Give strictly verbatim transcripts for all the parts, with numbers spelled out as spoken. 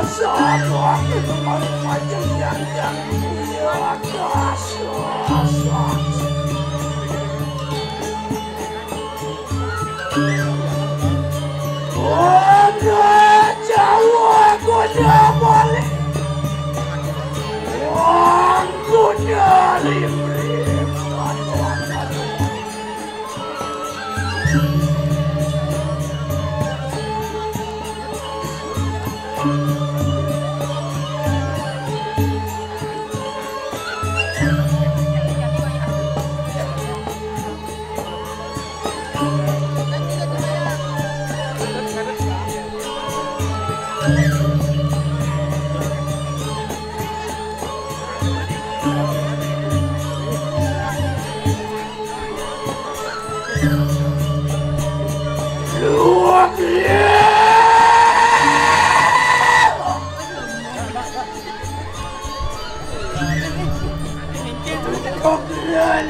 Sama aku kemarin macam yang yang ya kasar. Wanda Jawa Kuda Bali. Wang Kuda Limrim.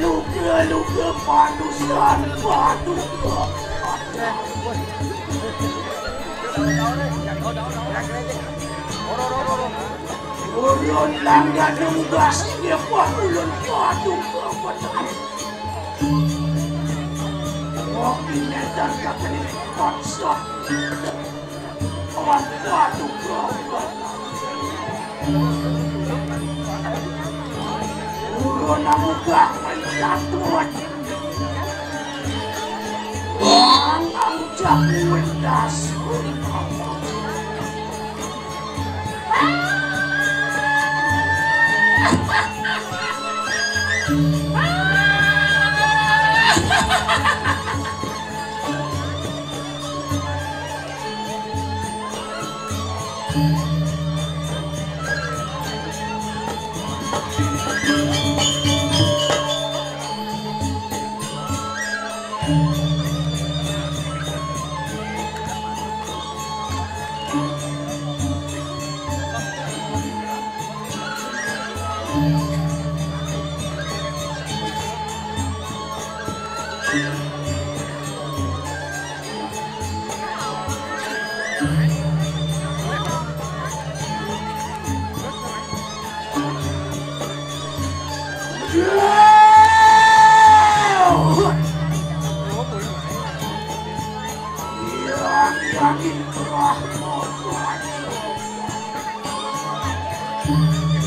Luka-luka padusan, paduka. Ulun langgar nunggas dia, Pak, ulun paduka, Pak. Kopi netan kakani paksa. Awan, waduh, gawat. Urun amugah menyatuan. Wang amujak wendas.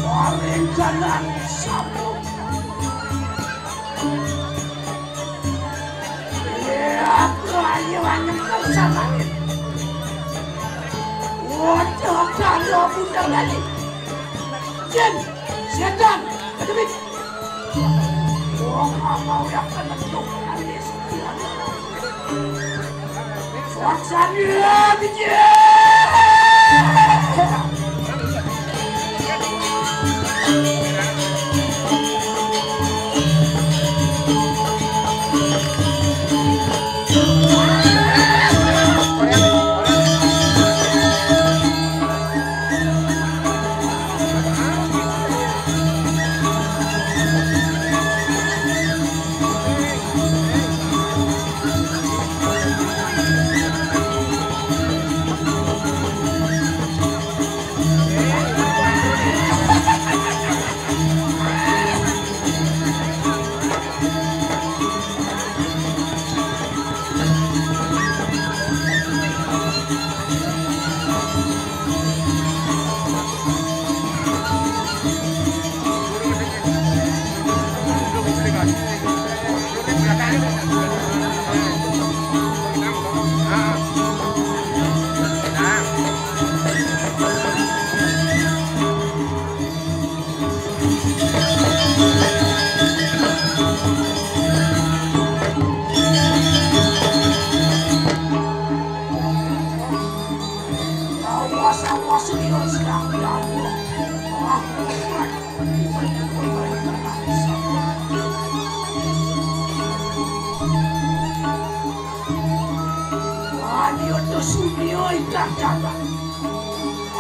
Paling jalan sabuk. Iya, ayo, anyem kersa langit. Waduh, kalau bunda balik. Jin, setan, kedemit. Wong mau yang kena tuh, nanti sekian. Suasana, Jin.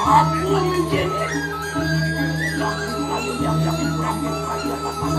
Aku menjadi. Ayo, yang, yang, yang, yang, yang, yang,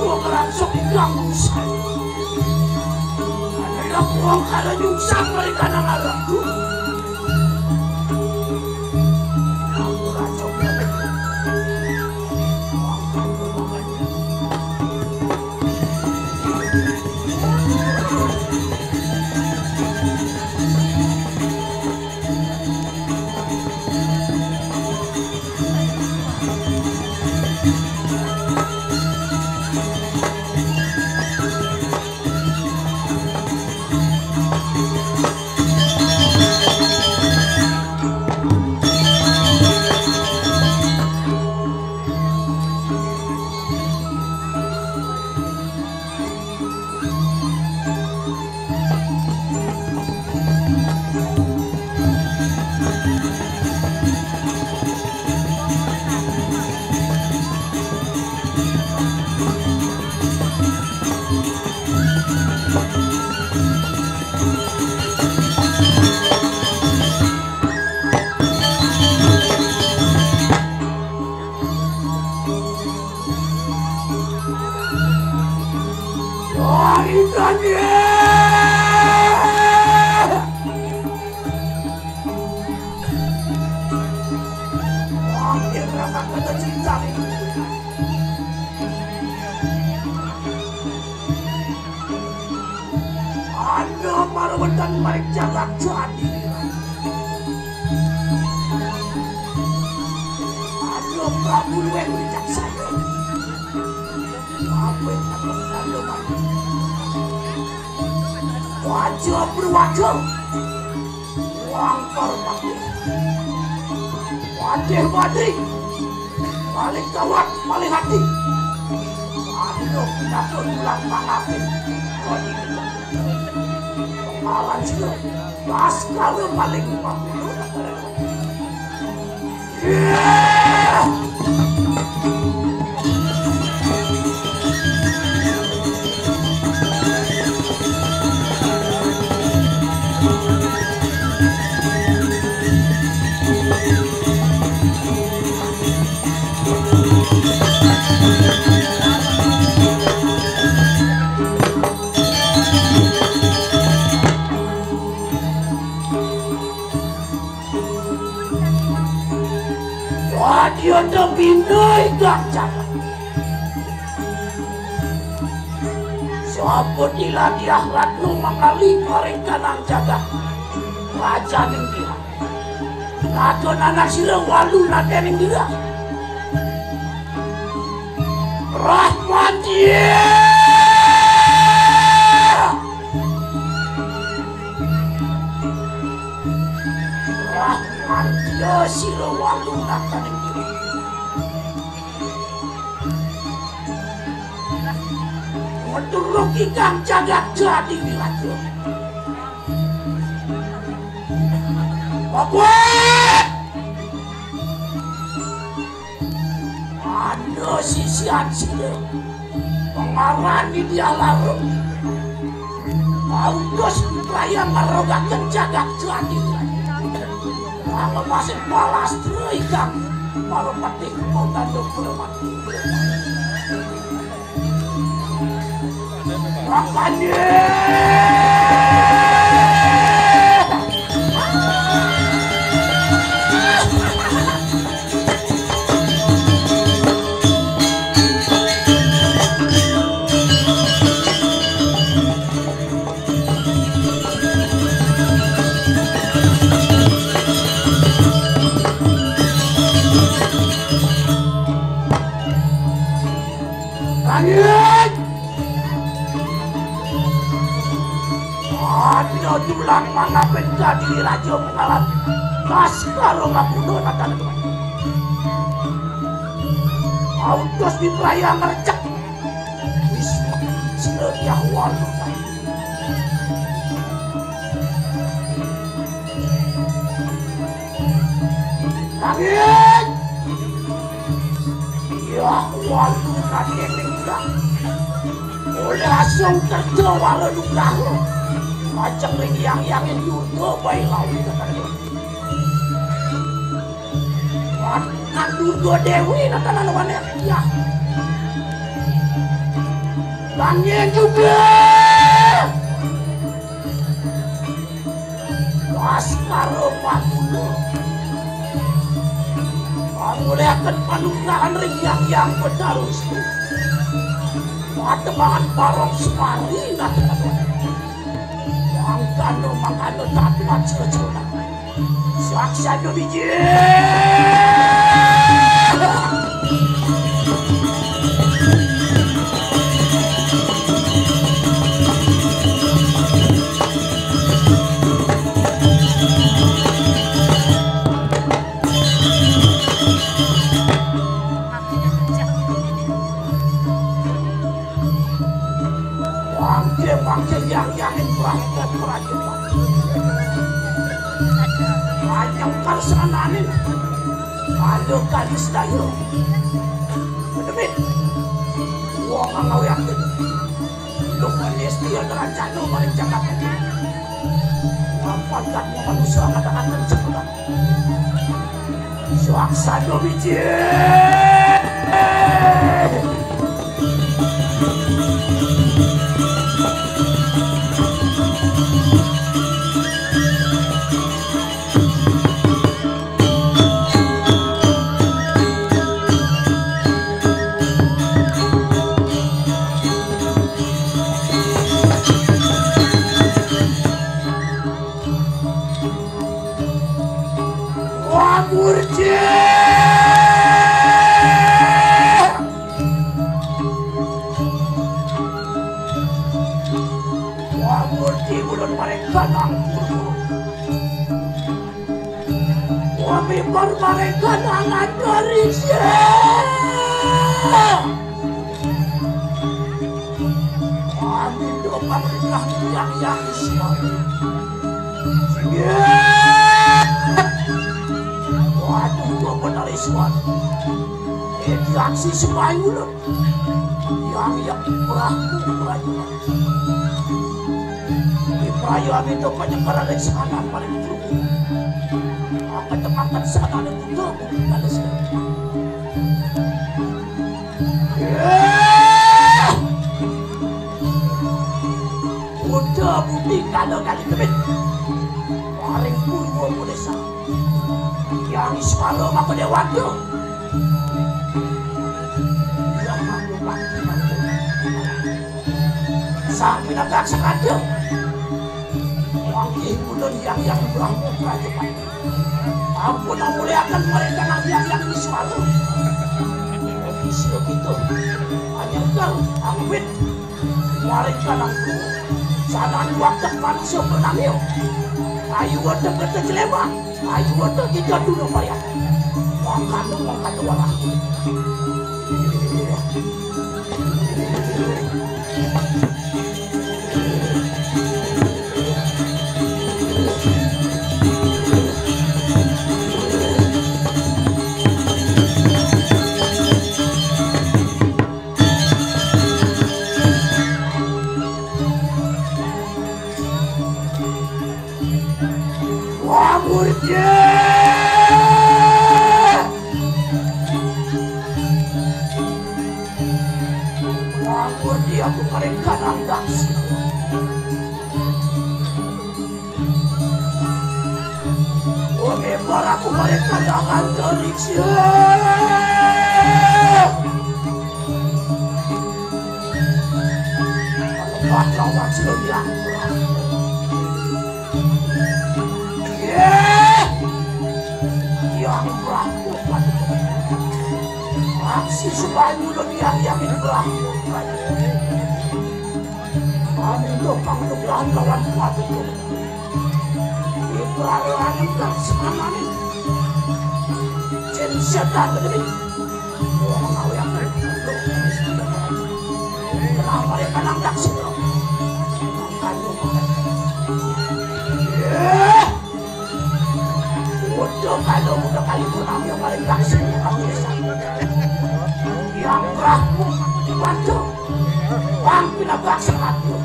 Kok ngerangsok diganggu saya. Ada yang pulang kada nyungsang mereka nang arah tu. Aku racok. Anda marwatan marik jagat jadi. Anda Prabu Luweng Wicaksana. Apa yang akan Anda makan? Wajah berwajah. Wangkar bakti. Wadih wadih. Paling gawat, paling hati. Anu kenapa tulang mangapin. Kau ini. Kepala sila. Pas kalau paling mampu. Wah, dia tebinai gak jalan. Siapa dilah dia Ratno mangali paringkanan jagat. Raja ning dia. Naga nanak sila walu naga ning dia. Rahmatia. Rahmatia sira walu nakaning diri. Meturuk ikang jagat jadi wilaja. Bapak! Anda sisian sila. Pengaran di dia larung. Pautus budaya merogakan jagat jadi. Kalau masih balas terikang. Kalau petik mau tanduk bermati. Makanya. Langit! Ada tulang mangapin jadi raja mengalam. Mas karo ngapuna natan. Autos di peraya ngercek. Wis sila yah walu. Langit! Yah walu nanging enggak. Oleh asung kerja walu nugraha. Macam ring yang yangin Durga bayi lawi. Nang Durga Dewi nang tanah wane. Yah. Tangi juga. Baskara Patula. Pangulihken panugrahan ring Hyang Hyang Betara Wista. Patembangan Parong Semari, nah, mangkana, mangkana tatuan sira-sira. Saksana biji. Mangke, mangke, Hyang Hyang ing Brahma Prajna. Anyengkar sananing kala kali sedaya. Demit. Wong ngawiaken. Lumanis dia derajatno maring jagat. Mapan kat manusia ngadakan sekolah. Suaksana biji. Wah, murci. Wah, murci ulun paring kanang. Wah, mimbar paring kanang antariksa. Amin, doa berkah yang yang Islam. Iya. Waduh, doa benar Islam. Ini aksi semua ulun. Yang yang perahu perahu. Di perahu amin doa penyebaran dari sana paling buruk. Akan temakan sana ada butuh bukan ada sedang. Uda budi kala kali kemit. Paring purwa punesa. Yang Iswara maka dewata. Yang mampu bakti mampu. Sang pinagak sakadya. Wanggih ulun yang yang Brahma Prajapati. Ampun, ampun, akan mereka nang yang yang Iswara. Bisa gitu. Hanya engkau, Amit. Mereka nang sana waktu manusia pernah. Ayo, ada kata jelema. Ayo, ada kita dulu, Maria. Makan, makan, makan. Wah, murti. Wah, murti aku mereka nang daksi. Oke, para aku mereka nang antariksa. Kalau lawan sila yang Iya. Yang Brahma. Aksi sebanyu dan yang yang Brahma. Kami itu panggulan lawan kuat itu. Ibrahim kan semangat ini. Jin setan ini. Wong awe aku. Kenapa mereka nang daksi? Makanya. Iya. Udah kalau udah kali pun ambil paling kasih aku desa. Yang Brahma dibantu. Bang pinabaksa aku.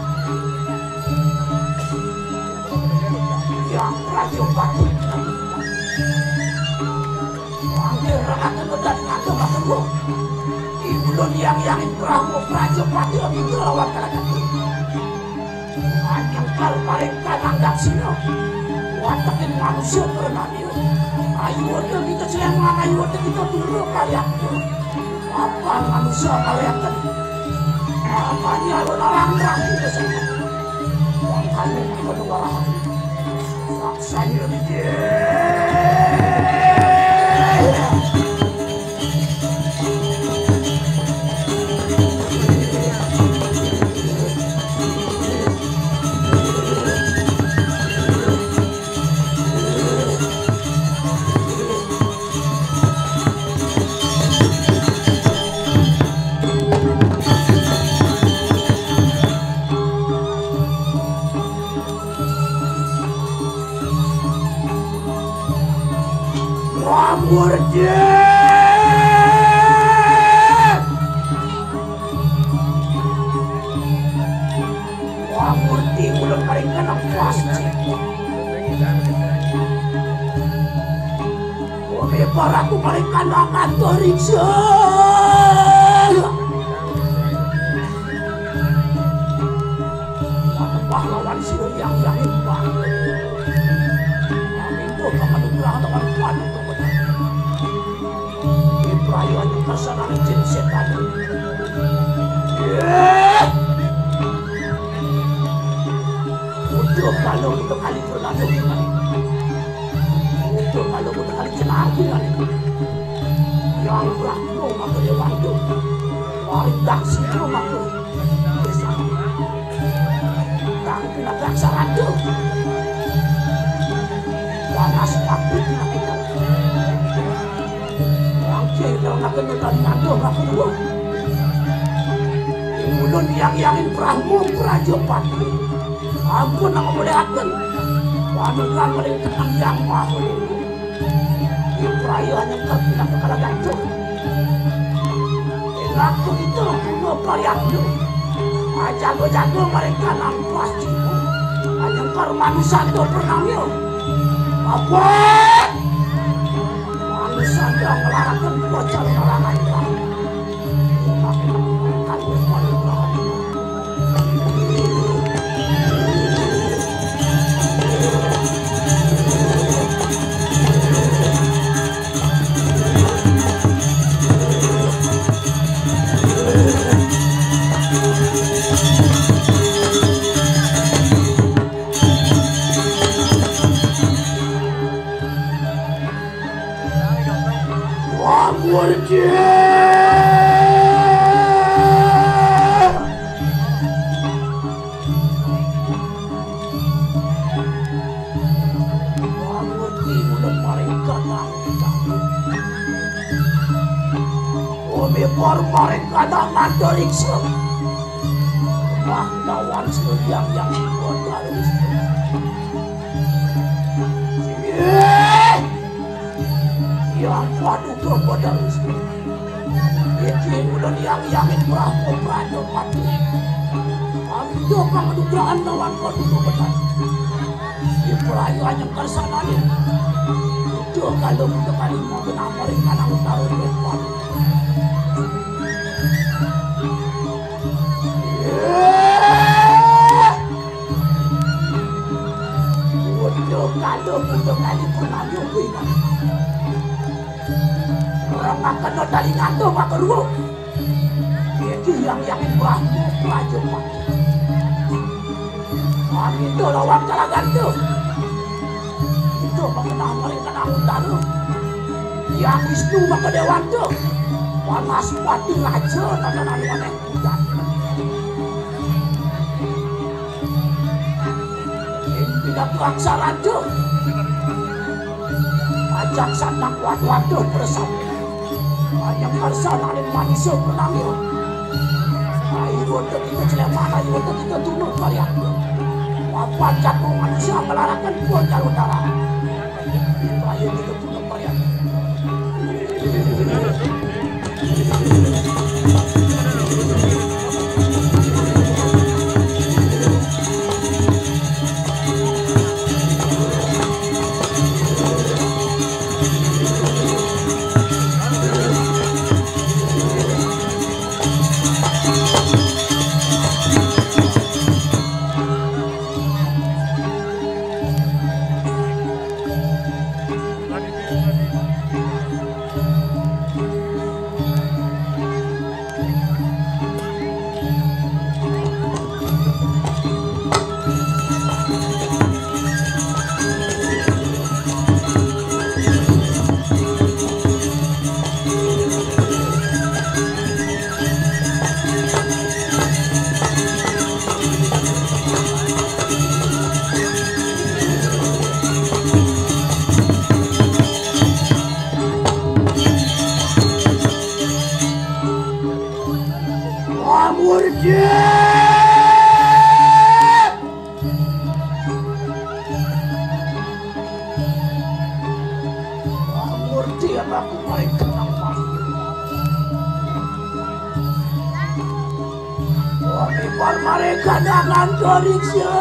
Yang Raja Batu. Ambil rakan dan ngaku aku. Ibu lo Yang yang Brahma Prajapati abinda lawan kalakan. Anyengkar paling kanang daksina. Watekin manusia pranaya. Ayu ada kita sleman, ayu ada kita turu kalian. Apa manusia kalian tadi? Apa nyaro narang rapi desa? Makanya kita dua. Saksanya dia. Wah, murti. Wah, murti, ulun paling kena pasti. Umi paraku paling kena kantor rijal. Pahlawan sira yang yang imbang. Amin doa kanugrahan lawan padu kebenaran. Ibrahim yang tersenang jin setan. Yeh. Udah kalau udah kali berlalu. Udah kalau udah kali jenar. Yang berlaku maka dia waktu. Hari tak sih maka. Kang pinagkaksaran tu. Panas pati pinakita. Wangkir dalam naga nutan nado ngaku dua. Ulun yang yangin Brahma Prajapati. Ampun aku boleh akan. Panukan paling tenang yang maha. Ibrahim hanya terpindah ke kala gantung. Laku itu guna pariakmu. Jago-jago mereka nampas tipu. Hanya kar manusia tu pernahnya. Apa? Manusia tu melarakan bocor larangan. Wah, murti. Wah, murti, udah paling kanan. Umi por paling kanan, mantariksa. Wah, lawan seliang yang kuat harus. Ih! Yang paduka pada Rizki. Iki udah yang yangin Brahma Prajapati. Ambil kanugrahan lawan paduka pada. Di pelayu hanya kersana ni. Itu kalau udah kali mau kenapa ring kanang taruh depan. Udah kado, udah kali pernah nyobi. Orang makan no tali ngando makan ruo. Itu yang yakin Brahma Raja Pati. Kami itu lawan kalagan tu. Itu mengenal mereka namun taruh. Yang Wisnu maka dewan tu. Panas Pati Raja tanda nani aneh. Pindah paksa raja. Ajak sanak waduh bersama. Hanya karsa nalin manusia pernah. Ayo kita kita jelema, ayo kita kita tunduk kalian. Apa jago manusia melarakan pun jalur darah. Ayo kita Dia aku mereka namanya. Wami parmareka dangan doriksa.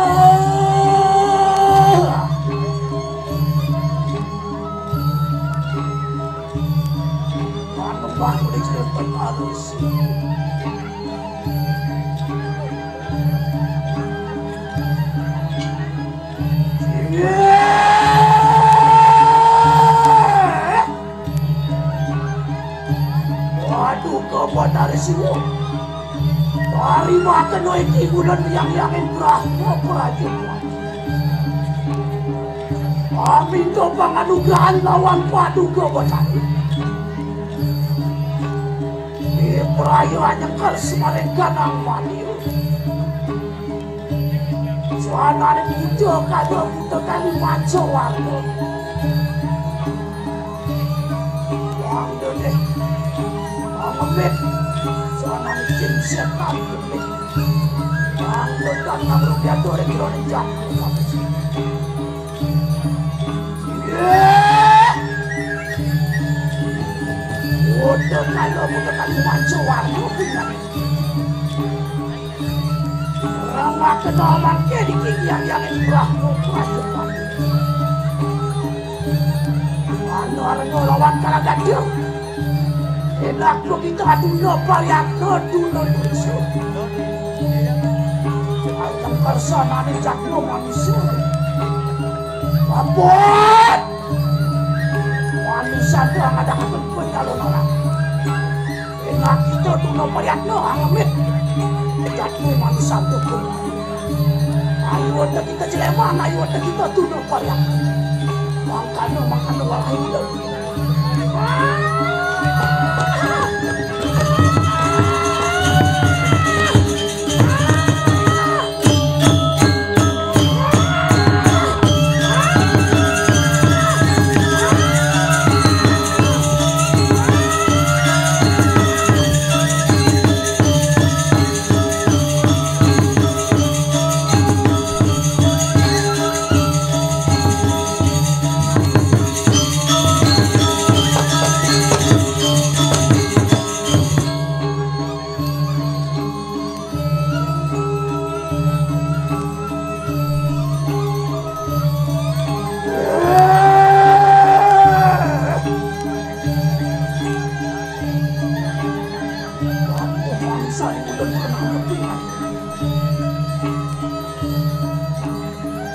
Manu manu dikse petarus. Waduh, kabar dari sini. Dari makan oi tibulan yang yang ingrah. Aminto panganugrahan lawan paduka batari. Di perayaan yang kal semarengkan ang mani. Suanane buta kada buta kali maco warga. Wang dene. Wang ngemit. Suanane jin setan ngemit. Wang dene tak rupiah dore kilo nenjak. Udah kalau buta kali maco warga. Ora makena mangke iki yang yang Ibrahim Prajurit. Ana arep lawan kala gadhe. Enak lo kita tunda pariatna tunda desa. Ayam kersanane jatno manusia. Abot! Manusia tu ada penyalon orang. Enak kita tuna pariatna angemit. Jatmu manusia tu pun. Ayo ada kita jeleman, ayo ada kita tuna pariatna. Mangkana, mangkana walahi udah.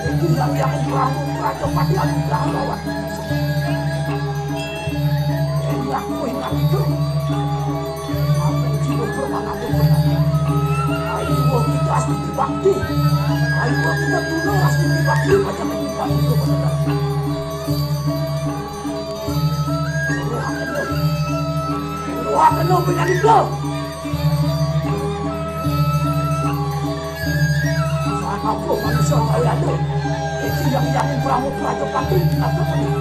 Iki yang yang Prabu Praja Pati anugrah lawan. Enak kowe ngaku. Aku jiwa bermanfaat. Ayo kita astiti bakti. Ayo kita tuna astiti bakti macam ini bakti itu benar. Wah kena. Wah kena punya itu. Aku manusia kau ada. Itu yang yang Prabu Praja Pati. Apa pun.